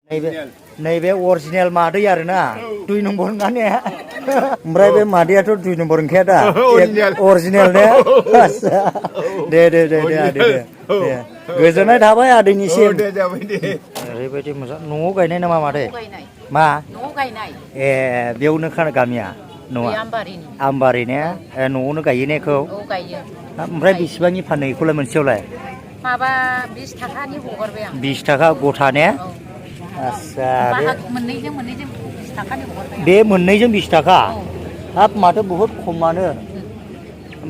नैबे अरिजिनेल मादै आरोना 2 नम्बर गाने ओमफ्राय बे मादैयाथ' 2 नम्बर ओंखाया दा अरिजिनेल ने दे गोजोननाय थाबाय आदैनिसिम ओरैबायदि मोजां न'आव गायनाय नामा मादै मा न'आव गायनाय ए बेयावनो खाना गामिया न'आ आमबारि ने न'आवनो गायो नेखौ गायो ओमफ्राय बेसेबांनि फानो बेखौलाय मोनसेयावलाय माबा 20 थाखानि हगारबाय आं 20 थाखा गथा ने आच्छा मोननैजों 20 थाखानि हगारबाय बे मोननैजों 20 थाखा हाब माथो बहुत खमानो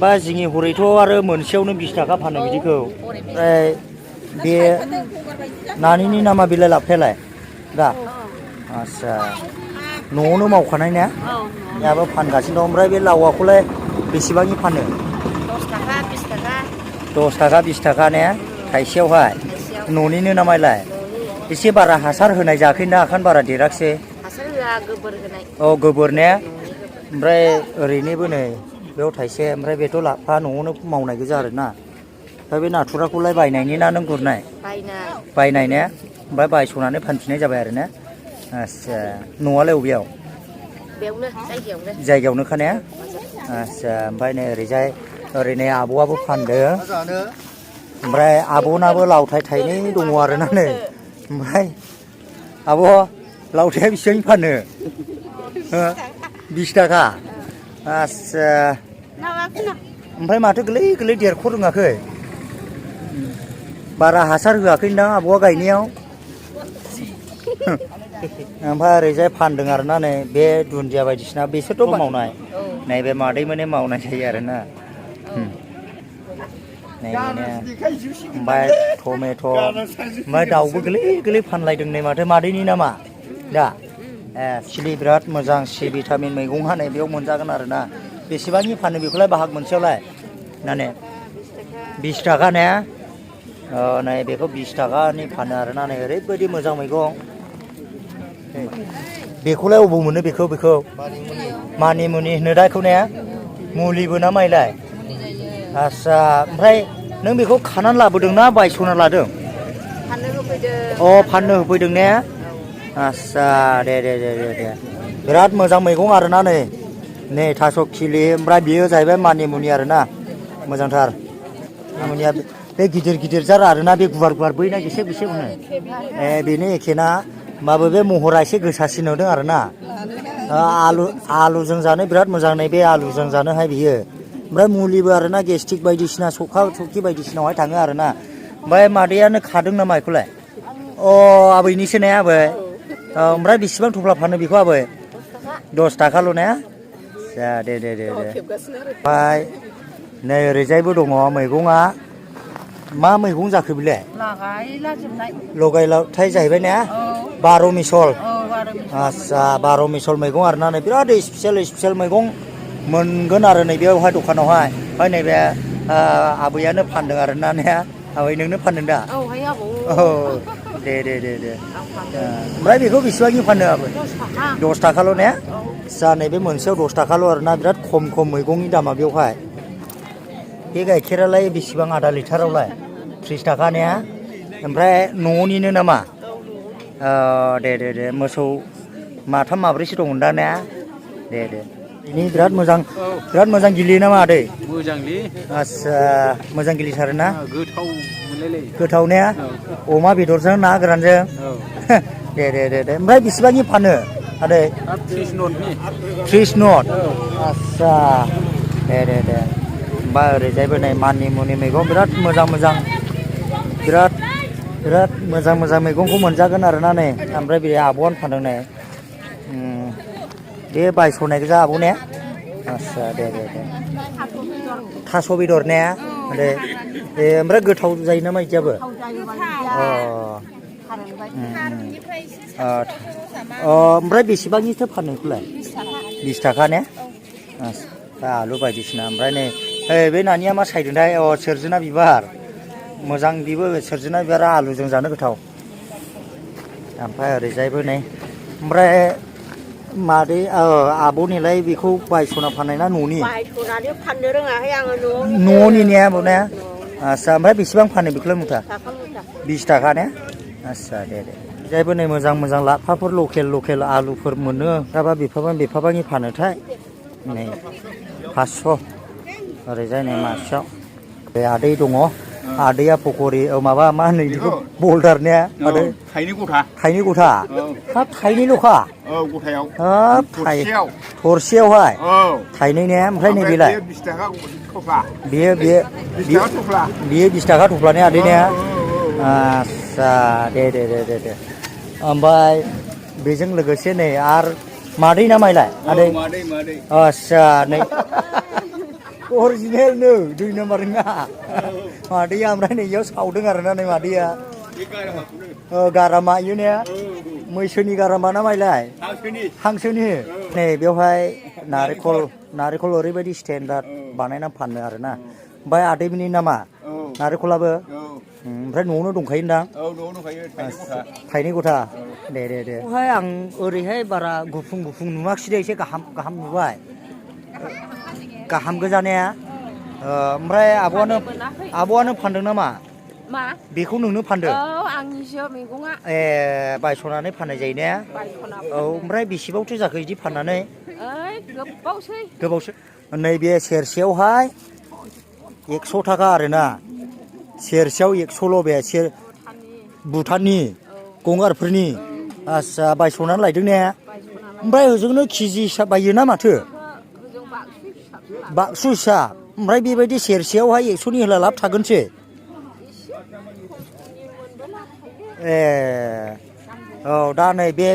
बा जिङि हरैथ' आरो मोनसेयावनो 20 थाखा फानो बिदिखौ ओमफ्राय बे नानिनि नामा बेलाय लाफायालाय दा आच्छा न'आवनो मावखानाय ने दाबो फानगासिनो दं ओमफ्राय बे लावाखौलाय बेसेबांनि फानो 10 थाखा 20 थाखा 10 थाखा 20 थाखा ने थाइसेयावहाय न'निनो नामायलाय एसे बारा हासार होनाय जायाखैना आखान बारा देराखिसै हासार होआ गोबोर होनाय औ गोबोर ने ओमफ्राय ओरैनोबो नै बेयाव थाइसे ओमफ्राय बेथ' लाफा न'आवनो मावनाय गोजा आरोना ओमफ्राय बे नाथुराखौलाय बायनायनि ना नों गुरनाय बायनाय ने ओमफ्राय बायस'नानै फानफिननाय जाबाय आरो ने आच्छा न'आलाय बबेयाव बेयावनो जायगायावनोखा ने आच्छा ओमफ्राय नै ओरैनो आब'आबो फानदों ओमफ्राय आब'नाबो लावथाय थाइनै दङ आरोना नै ओमफ्राय आब' लावथाया बेसेबां फानो 20 थाखा आच्छा ओमफ्राय माथो गोरलै देरख' रोङाखै बारा हासार होआखैदां आब'आ गायनायाव ओमफ्राय ओरैजाय फानदों आरोना नै बे दुन्दिया बायदिसिना बेसोरथ' मावनाय नैबे मादै मोने मावनाय जायो आरोना ओमफ्राय टमेट' ओमफ्राय दाउबो गोरलै फानलायदों नै माथो मादैनि नामा दा एक्सुलि बिराद मोजां सि भिटामिन मैगंहा नै बेयाव मोनजागोन आरोना बेसेबांनि फानो बेखौलाय बाहाग मोनसेयावलाय नाने 20 थाखा ने नै बेखौ 20 थाखानि फानो आरोना नै ओरैबायदि मोजां मैगं बेखौलाय अबाव मोनो बेखौ मानिमुनि होनो दा बेखौ ने मुलिबो ना माइलाय आच्छा ओमफ्राय नों बेखौ खानानै लाबोदों ना बायस'ना लादों फाननो होफैदों ने आच्छा दे बिराद मोजां मैगं आरोना नै थास' खिलि ओमफ्राय बियो जाहैबाय मानिमुनि आरोना मोजांथार मानिमुनिया बे गिदिर जार आरोना बे गुवार बैना एसे होनो बेनो एखेना होमबाबो बे महरा एसे गोसासिन नुदों आरोना आलुजों जानो बिराद मोजां नै बे आलुजों जानोहाय बियो ओमफ्राय मुलिबो आरोना गेस्ट्रिक बायदिसिना सौखि बायदिसिनायावहाय थाङो आरोना ओमफ्राय मादैयानो खादों नामा बेखौलाय आबैनिसो ने आबै ओमफ्राय बेसेबां थफ्ला फानो बेखौ आबै 10 थाखाल' ने दे ओमफ्राय नै ओरैजायबो दङ मैगङा मा मैगं जाखो बिलाय लगाय लाथाय जाहैबाय ने 12 मिसल आच्छा 12 मिसल मैगं आरोना नै बिराद स्पेसियेल मैगं मोनगोन आरो नैबेयावहाय दखानावहाय ओमफ्राय नैबे आबैयानो फानदों आरोना ने आबै नोंनो फानदों दा दे ओमफ्राय बेखौ बेसेबांनि फानो आबै 10 थाखाल' ने जा नैबे मोनसेयाव 10 थाखाल' आरोना बिराद खम मैगंनि दामा बेवहाय बे गाइखेरालाय बेसेबां आधा लिटारावलाय 30 थाखा ने ओमफ्राय न'निनो नामा दे मोसौ माथाम माब्रैसो दंमोन दा ने दे बिनि बिराद मोजां गिलियो नामा आदै मोजांलै आच्छा मोजां गिलिथारोना गोथाव ने अमा बेदरजों ना गोरानजों दे ओमफ्राय बेसेबांनि फानो आदै 30 नट आच्छा दे होमबा ओरैजायबो नै मानिमुनि मैगं बिराद मोजां बिराद मोजां मैगंखौ मोनजागोन आरोना नै ओमफ्राय बे आब'आनो फानदों नै बे बायस'नाय गोजा आब' ने आच्छा दे थास' बेदर ने ओमफ्राय गोथाव जायो नामा बिदियाबो ओमफ्राय बेसेबांनिथो फानो बेखौलाय 20 थाखा ने आलु बायदिसिना ओमफ्राय नै बे नानिया मा सायदोंथाय सोरजिना बिबार मोजां बेबो सोरजिना बिबारा आलुजों जानो गोथाव ओमफ्राय ओरैजायबो नै ओमफ्राय मादै आब'निलाय बेखौ बायस'ना फाननाय ना न'नि बायस'नानै फाननो रोङाहाय आङो न'नि ने आब' ने आच्छा ओमफ्राय बेसेबां फानो बेखौलाय मुथा 20 थाखा ने आच्छा दे जायबो नै मोजां मोजां लाफाफोर लकेल आलुफोर मोनो दाबा बिफाबांनि फानोथाय नै 500 ओरैजाय नै मासेयाव बे आदै दङ आदैया पकरि माबा मा होनो बेखौ बल्डारनिया आदै थाइनै गथा हाब थाइनैल'खा औ गथायाव हाब थरसेयावहाय थाइनै ने ओमफ्राय नै बेलाय 20 थाखा थफ्ला बेयो 20 थाखा थफ्लानि आदैनिया आस्सा दे ओमफ्राय बेजों लोगोसे नै आरो मादै ना माइलाय आदै मादै आस्सा नै अरिजिनेल नो 2 नाम्बार नङा मादैया ओमफ्राय नै इयाव सावदों आरोना नै मादैया गारामा इयो ने मैसोनि गारामा ना माइलाय हांसोनि नै बेवहाय नारेंखल ओरैबायदि स्टेन्डार्ड बानायना फानो आरोना ओमफ्राय आदैनि नामा नारेंखलाबो ओमफ्राय न'आवनो दंखायोदां औ न'आवनो दंखायो थाइनै गथा दे बेवहाय आं ओरैहाय बारा गुफुं नुवाखिसै एसे गाहाम नुबाय गाहाम गोजानाया ओमफ्राय आब'आनो फानदों नामा मा बेखौ नोंनो फानदों औ आंनिसो मैगङा ए बायस'नानै फाननाय जायो ने औ ओमफ्राय बेसेबांथो जाखो बिदि फाननानै गोबावसै नैबे सेरसेयावहाय 100 थाखा आरोना सेरसेयाव 100ल' बे भुटाननि गंगारफोरनि आस्सा बायस'नानै लायदों ने ओमफ्राय ओजोंनो केजि हिसाब बायोना माथो बाक्सु हिसाब ओमफ्राय बेबायदि सेरसेयावहाय 100नि होला लाब थागोनसो ए औ दा नै बे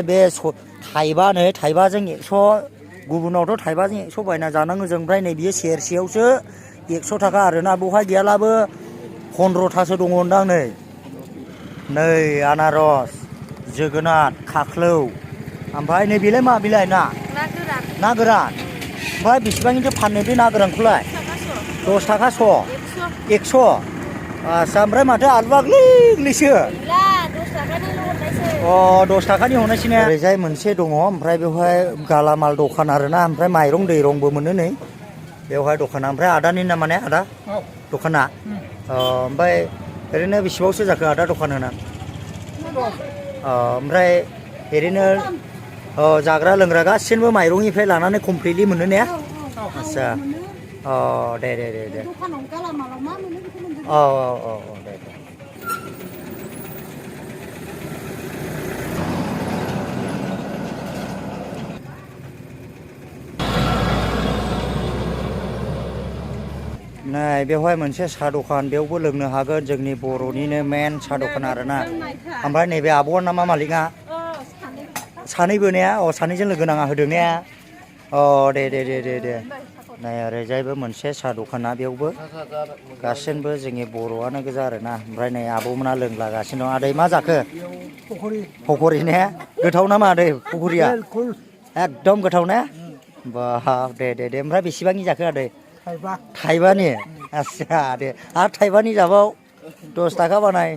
थाइबाजों 100 गुबुनावथ' थाइबाजों 100 बायना जानाङो जों ओमफ्राय नै बियो सेरसेयावसो 100 थाखा आरोना बेवहाय गैयालाबो 15थासो दङ होनदां नै आनारस जोगोनार खाख्लौ ओमफ्राय नै बेलाय मा बिलाइ ना गोरान ओमफ्राय बेसेबांनिथो फानो बे ना गोरानखौलाय 10 थाखा 100 आस्सा ओमफ्राय माथो आलुआ गोरलैसो 10 थाखानि हरनायसै ने ओरैजाय मोनसे दङ ओमफ्राय बेवहाय गालामाल दखान आरोना ओमफ्राय माइरं दैरंबो मोनो नै बेवहाय दखाना ओमफ्राय आदानि नामा ने आदा दखाना ओमफ्राय ओरैनो बेसेबांसो जाखो आदा दखान होना ओमफ्राय ओरैनो जाग्रा लोंग्रा गासिबो माइरंनिफ्राय लानानै कमप्लिटलि मोनो ने आस्सा दे औ दे नै बेवहाय मोनसे साहा दखान बेयावबो लोंनो हागोन जोंनि बर'निनो मेन साहा दखान आरोना ओमफ्राय नैबे आब'आ नामा मालिकआ सानैबो ने सानैजों लोगो नाङा होदों ने दे नै ओरैजायबो मोनसे साहा दखाना बेयावबो गासिबो जोंनि बर'आनो गोजा आरोना ओमफ्राय नै आब'मोना लोंलागासिनो दं आदै मा जाखो पकरि ने गोथाव नामा आदै पकरिया एकदम गोथाव ने बा दे ओमफ्राय बेसेबांनि जाखो आदै थाइबानि आस्सा दे आरो थाइबानि जाबाव 10 थाखा बानाय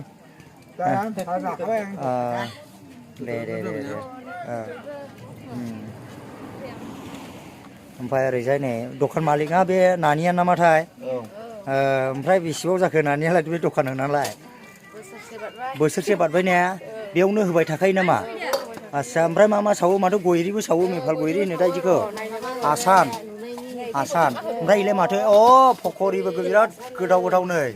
दे ओमफ्राय ओरैजाय नै दखान मालिकआ बे नानिया नामाथाय ओमफ्राय बेसेबां जाखो नानियालाय बे दखान होनालाय बोसोरसे बारबाय ने बेयावनो होबाय थाखायो नामा आस्सा ओमफ्राय मा सावो माथो गयरिबो सावो मेफाल गयरि होनो दा बिदिखौ आसान ओमफ्राय इलाय माथो पकरिबो बिराद गोथाव नै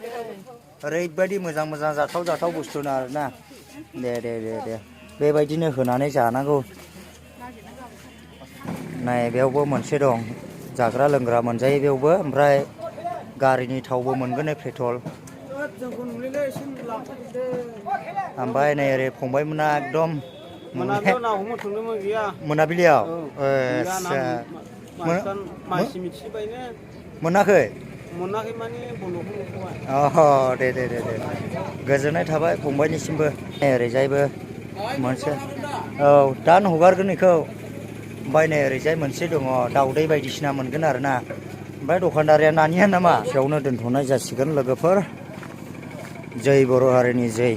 ओरैबायदि मोजां जाथाव बुस्थु आरोना दे बेबायदिनो होनानै जानांगौ नै बेयावबो मोनसे दं जाग्रा लोंग्रा मोनजायो बेयावबो ओमफ्राय गारिनि थावबो मोनगोन नै पेट्रल ओमफ्राय नै ओरै फंबायमोना एकदम मोनाबिलियाव मोनाखै दे गोजोननाय थाबाय फंबायनिसिमबो ओरैजायबो मोनसे दानो हगारगोन बेखौ ओमफ्राय नै ओरैजाय मोनसे दङ दाउदै बायदिसिना मोनगोन आरोना ओमफ्राय दखानदारिया नानिया नामा बेयावनो दोनथ'नाय जासिगोन लोगोफोर जै बर' हारिनि जै